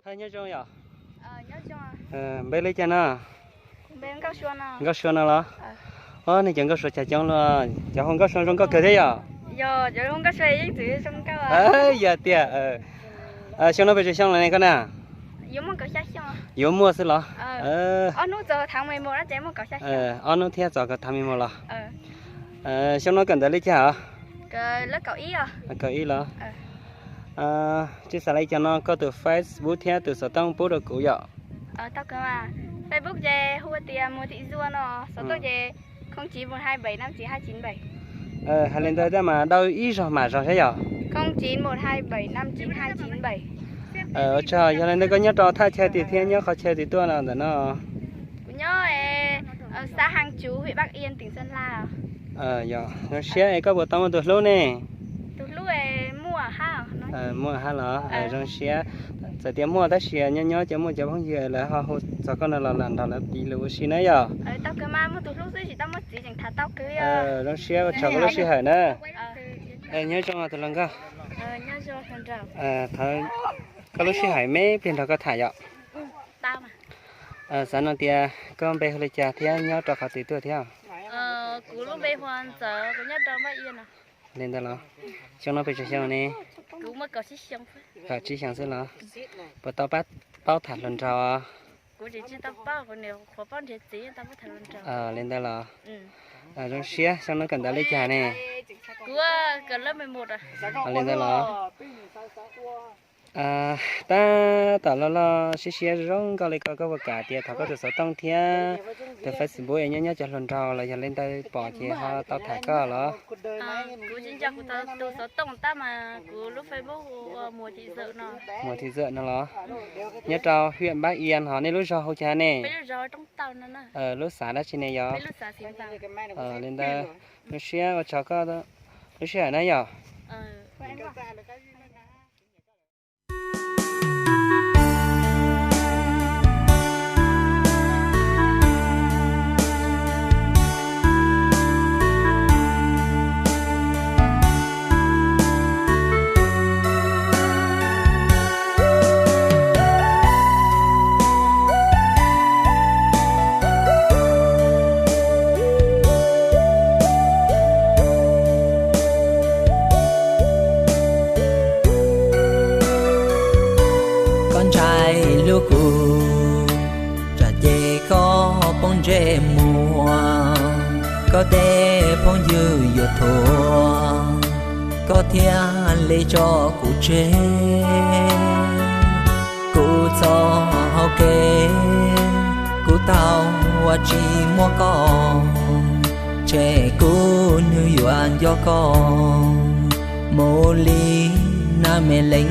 Thawj nyob zoo yom? Npe li cas no? Nkauj Sua no los? Ob, nej cov Nkauj Sua cas coob luaj, cov hu Nkauj Sua zoo nkauj kawg thiab yom? Yog tiag. Xyoo no pes tsawg xyoo lawm ne koj na? Yuav muaj xwb los? Ob hnub thiab txog kaum thav me mus los? Xyoo no kawm ntawv li cas os? Kaum ib los? Tsis xav li cas no koj tus Facebook thiab tus xov tooj pub rau kuv yom? Facebook ces hu tias Muas Thim Zuag no, xov tooj ces không chín một hai bảy năm chín hai chín bảy. Hais li ntawd thiab mas đau ib zaug mam zog thiab yom? Không chín một hai bảy năm chín hai chín bảy. Ua tsaug, yog li ntawd koj nyob rau thaj chaw twg thiab nyob qhov chaw twg tuaj no ntawm no? Kuv nyob xã Hang Chú, huyện Bắc Yên, tỉnh Sơn La. Yog, zoo siab es koj puas tau muaj tus hlub ne? Tus hlub muaj hab los? Zoo siab. Txawm tias muaj tab sis nyob nyob cov muaj cov phooj ywg lawv ho hu txog koj no los lam nrog lawv piv lus ua si na yom? Zoo siab ua tsaug koj lub sij hawm na. Nyob zoo tus hluas nkauj. Thov koj lub sij hawm me pliag nrog koj tham yom. Xav no tias koj npe hu li cas thiab nyob rau qhov twg tuaj thiab? Li ntawd los? Xyoo no pes tsawg xyoo ne? Kaum tsib xyoo xwb los? Puas tau paub tham hluas nraug? Li ntawd los? Zoo siab, xyoo no kawm ntawv li cas ne? Li ntawd los? Tab tom loj loj siab siab zoo nkauj li ko, koj puas kam tias thov koj tus xov tooj thiab tus Facebook es nyob nyob cov hluas nraug los yog li ntawd pom ces ho tau tham koj los? Muas Thim Zuag no los? Nyob rau huyện Bắc Yên ho, nej lub zos hu cas ne? Lub xav dab tsi ne yog? Li ntawd, zoo siab ua tsaug koj lub sij hawm na yom. Koj ntshai hlub kuv, tsam ces koj poob ntsej muag, koj tej phooj ywg yuav thuam, koj thiaj li tso kuv tseg. Kuv txoj hau kev, kuv tau ua tsis muaj koj, ntshe kuv nws yuav nco koj mus li nab me leej